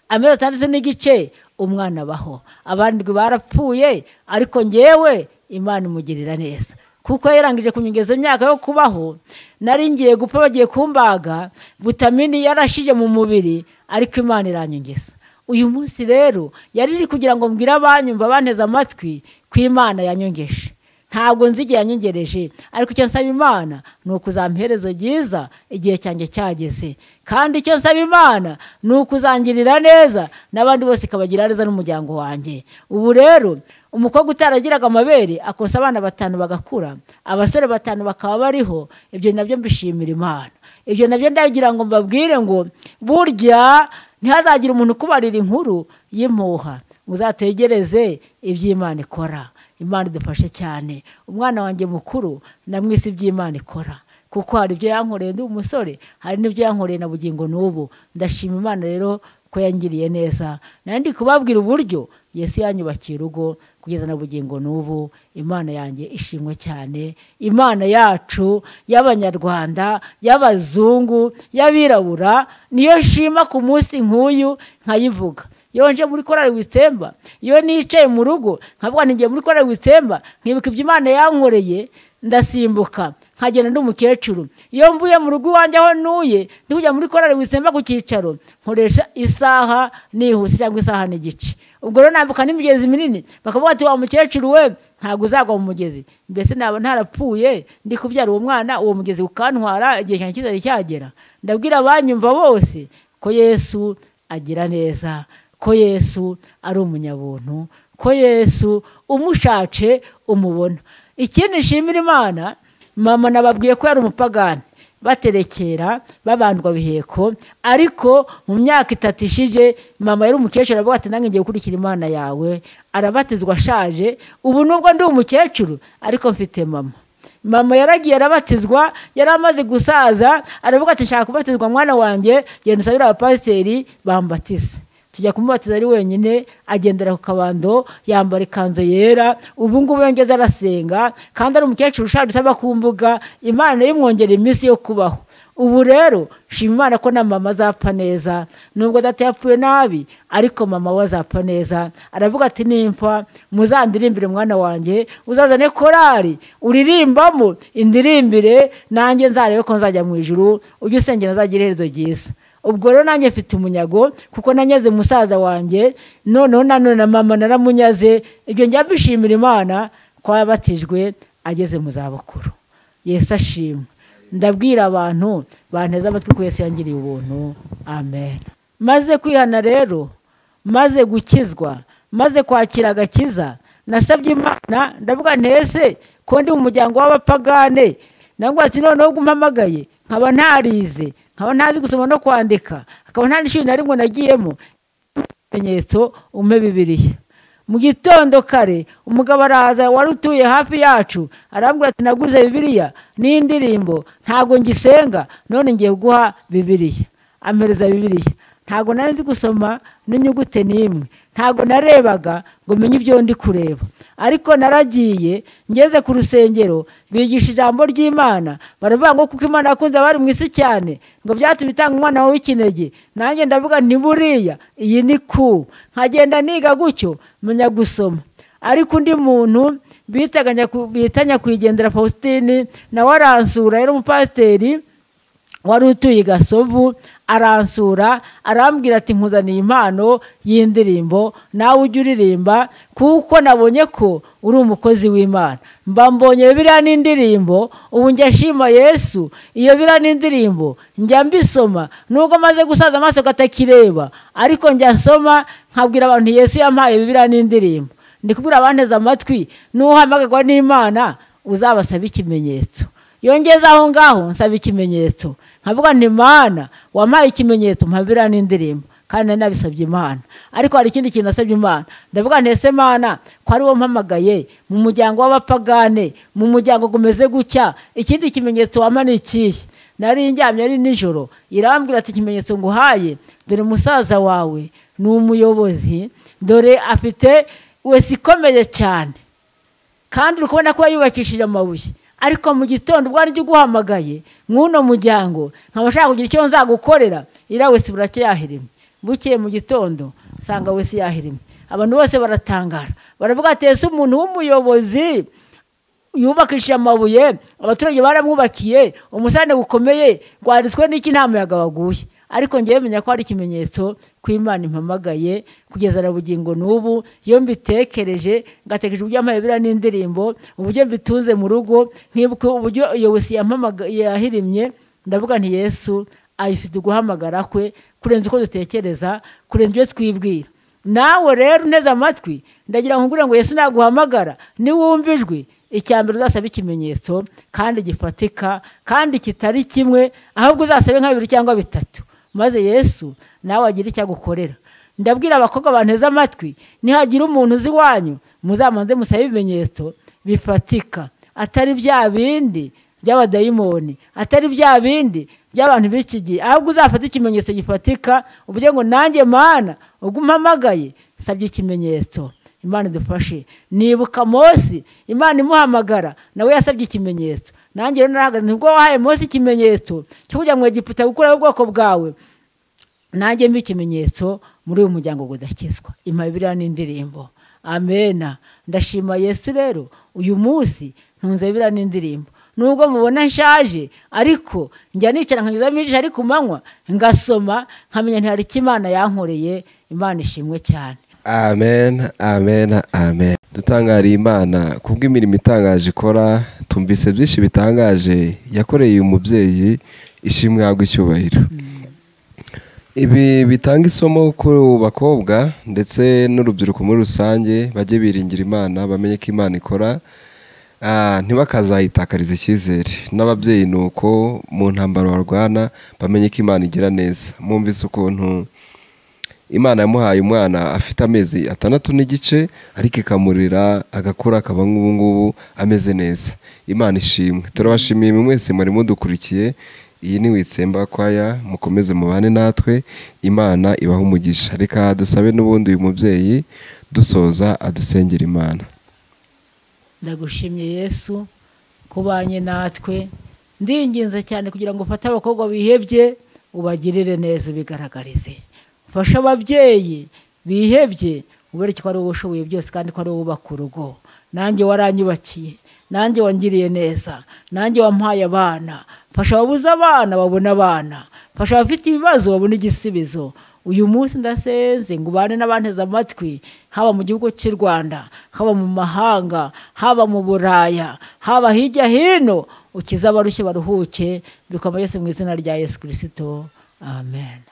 amezi 6.5 umwana abaho. Abandi barapfuye, ariko ngewe Imana imugirira neza kuko yarangije kunyongeza imyaka yo kubaho. Nari ngiye gupfa, bagiye kumbaga, vitamini yarashije mu mubiri, ariko Imana iranyongeza. Uyu munsi rero yari iri kugira ngo mbwire abanyumva banteze amatwi ko Imana yanyongeje. Ntabwo nzi igihe yanyongereje, ariko icyo nsaba Imana ni ukuzampa iherezo ryiza igihe cyanjye cyageze. Kandi icyo nsaba Imana ni ukuzangirira neza n'abandi bose ikabagira neza n'umuryango wanjye. Ubu rero umukobwa utaragiraga amabere akonsa abana 5 bagakura, abasore 5 bakaba bariho, ibyo nabyo mbishimira Imana. Ibyo nabyo ndagira ngo mbabwire ngo burya ntihazagira umuntu kubarira inkuru y'impuha, muzategereze iby'Imana ikora. Imana idufashe cyane. Umwana wanjye mukuru namwise iby'Imana ikora, kuko hari ibyo yankoreye ndi umusore, hari n'ibyo yankoreye na bugingo n'ubu. Ndashima Imana rero ko yangiriye neza. Nandi kubabwira uburyo Yesu yanyubakiye urugo kugeza na bugingo n'ubu. Imana yanjye ishimwe cyane. Imana yacu y'Abanyarwanda, y'abazungu, y'abirabura, niyo nshima ku munsi nk'uyu nkayivuga. Iyo nje muri korali Witsemba, iyo nicaye mu rugo nkavuga nti ngiye muri korali Witsemba, nkibuka ibyo Imana yankoreye, ndasimbuka nkagenda ndi umukecuru. Iyo mvuye mu rugo iwanjye aho ntuye ndi kujya muri korali Witsemba ku cyicaro, nkoresha isaha nihuse cyangwa isaha n'igice. Ubwo rero nambuka n'imigezi minini, bakavuga ati wa mukecuru we ntabwo uzagwa mu mugezi. Mbese naba ntarapfuye ndi kubyara uwo mwana, uwo mugezi ukantwara igihe cyanjye kizari cyagera? Ndabwira abanyumva bose ko Yesu agira neza, ko Yesu ari umunyabuntu, ko Yesu umushace umubona. Ikindi nshimira Imana, mama nababwiye ko yari umupagani, baterekera babandwa biheko, ariko mu myaka 3 ishije mama yari umukecuru, aravuga ati nanjye ngiye gukurikira Imana yawe. Arabatizwa ashaje. Ubu nubwo ndi umukecuru ariko mfite mama. Mama yaragiye arabatizwa, yari amaze gusaza, aravuga ati nshaka kubatizwa mwana wanjye, genda usabire abapasiteri bambatize. Tujya kumubatiza ari wenyine, agendera ku kabando, yambara ikanzu yera. Ubu ngubu yongeze arasenga, kandi ari umukecuru ushaje utaba ku mbuga. Imana imwongera iminsi yo kubaho. Ubu rero shima Imana ko na mama azapfa neza, nubwo data yapfuye nabi ariko mama we azapfa neza. Aravuga ati nimpfa muzandirimbire mwana wanjye, uzazane korari uririmbamo indirimbire, nanjye nzarebe ko nzajya mu ijuru, ujye usengera nzagira iherezo ryiza. Ubwo rero nanjye mfite umunyago kuko nanyaze musaza wanjye, noneho nanone na mama naramunyaze. Ibyo njya mbishimira Imana ko yabatijwe ageze mu zabukuru. Yesu ashimwe. Ndabwira abantu banteze amatwi ko Yesu yangiriye ubuntu. Amen. Maze kwihana rero, maze gukizwa, maze kwakira agakiza, nasabye Imana ndavuga ntese ko ndi mu muryango w'abapagane, nangwa ati noneho umpamagaye nkaba ntarize, nkaba ntazi gusoma no kwandika, akaba nta n'ishuri na rimwe nagiyemo, ibimenyetso umpe Bibiliya. Mu gitondo kare umugabo araza wari utuye hafi yacu, arambwira ati naguze Bibiliya n'indirimbo, ntago ngisenga none ngiye guha Bibiliya. Ampereza Bibiliya. Ntago nari nzi gusoma n'inyugute n'imwe, ntago narebaga ngo menye ibyo ndi kureba, ariko naragiye ngeze ku rusengero bigisha ijambo ry'Imana, baravuga ngo kuko Imana yakunze abari mu isi cyane ngo byatumye itanga umwana wawe w'ikinege. Nanjye ndavuga nti buriya iyi ni ku, nkagenda niga gutyo menya gusoma. Ariko undi muntu bita Nyakwigendera Faustin nawe aransura, yari umupasiteri wari utuye i Gasovu, aransura arambwira ati nkuzaniye impano y'indirimbo nawe ujye uririmba kuko nabonye ko uri umukozi w'Imana. Mba mbonye Bibiliya n'indirimbo, ubu njya nshima Yesu. Iyo Bibiliya n'indirimbo njya mbisoma, nubwo maze gusaza amaso katakireba, ariko njya nsoma nkabwira abantu Yesu yampaye Bibiliya n'indirimbo. Ndi kubwira abanteze amatwi, n'uhamagarwa n'Imana uzabasaba ikimenyetso. Yongeza aho ngaho nsaba ikimenyetso, nkavuga nti Mana wampaye ikimenyetso mpa Bibiliya n'indirimbo, kandi nari nabisabye Imana. Ariko hari ikindi kintu nasabye Imana, ndavuga nti ese Mana ko ari wowe mpamagaye mu muryango w'abapagane, mu muryango gumeze gutya, ikindi kimenyetso wampa ni ikihe? Nari ndyamye ari nijoro, irambwira ati ikimenyetso nguhaye, dore musaza wawe ni umuyobozi, dore afite wese ikomeye cyane, kandi uri kubona ko yubakishije amabuye, ariko mu gitondo ubwo ari guhamagaye mw'uno muryango nkaba nshaka kugira icyo nzagukorera, iriya wese buracye yahirimye. Bukeye mu gitondo nsanga wese yahirimye, abantu bose baratangara, baravuga ati ese umuntu w'umuyobozi yubakishije amabuye, abaturage baramwubakiye umusarane gukomeye, rwaritswe n'iki nta muyaga waguye? Ariko ngewe menya ko ari ikimenyetso ko Imana impamagaye kugeza na bugingo n'ubu. Iyo mbitekereje ngatekereje uburyo yampaye Bibiliya n'indirimbo, uburyo mbitunze mu rugo, nkibuka uburyo iyo wese yahirimye, ndavuga nti Yesu ayifite guhamagara kwe kurenza uko dutekereza, kurenza ibyo twibwira. Nawe rero unteze amatwi, ndagira ngo nkubwire ngo Yesu naguhamagara niwumva ijwi, icyambere uzasaba ikimenyetso kandi gifatika, kandi kitari kimwe, ahubwo uzasabe nka bibiri cyangwa bitatu, maze Yesu nawe agira icyo agukorera. Ndabwira abakobwa banteze amatwi, nihagira umuntu uzi iwanyu muzamanze musabe ibimenyetso bifatika, atari bya bindi by'abadayimoni, atari bya bindi by'abantu b'iki gihe, ahubwo uzafate ikimenyetso gifatika uvuge ngo nanjye Mana ubwo umpamagaye nsabye ikimenyetso. Imana idufashe. Nibuka Mose, Imana imuhamagara nawe yasabye ikimenyetso. Nanjye rero narahagaze, nubwo wahaye Mose ikimenyetso cyo kujya mu Egiputa gukuraho ubwoko bwawe, nanjye mbi ikimenyetso muri uyu muryango udakizwa. Impa Bibiliya n'indirimbo. Amena. Ndashima Yesu rero uyu munsi ntunze Bibiliya n'indirimbo. Nubwo mubona nshaje, ariko njya nicara nkanyuzamo ijisho ari ku manywa ngasoma nkamenya nti hari icyo Imana yankoreye. Imana ishimwe cyane. Amen, amen, amen. Dutangariye Imana kubw'imirimo itangaje ikora, tumvise byinshi bitangaje yakoreye uyu mubyeyi, ishimwe habwe icyubahiro. Ibi bitanga isomo ku bakobwa ndetse n'urubyiruko muri rusange, bajye biringira Imana, bamenye ko Imana ikora, ntibakazayitakariza icyizere. N'ababyeyi nuko mu ntambaro barwana bamenye ko Imana igira neza. Mwumvise ukuntu Imana yamuhaye umwana afite amezi 6 n'igice, ariko ikamurira agakura akaba nk'ubu ngubu ameze neza. Imana ishimwe. Turabashimiye mwese mwari mudukurikiye. Iyi ni Witsemba Kwaya, mukomeze mubane natwe, Imana ibahe umugisha. Reka dusabe n'ubundi uyu mubyeyi dusoza adusengera Imana. Ndagushimye Yesu kubanye natwe, Ndinginze cyane kugira ngo ufate abakobwa bihebye ubagirire neza, ubigaragarize. Ufashe ababyeyi bihebye, ubereke ko ari wowe ushoboye byose kandi ko ari wowe wubaka urugo. Nanjye waranyubakiye, nanjye wangiriye neza, nanjye wampaye abana. Mfasha ababuze abana babone abana, mfasha abafite ibibazo babone igisubizo. Uyu munsi ndasenze ngo ubane n'abanteze amatwi, haba mu gihugu cy'u Rwanda, haba mu mahanga, haba mu Buraya, haba hirya hino, ukize abarushye baruhuke. Bikoma Yesu mu izina rya Yesu Kristo, amen.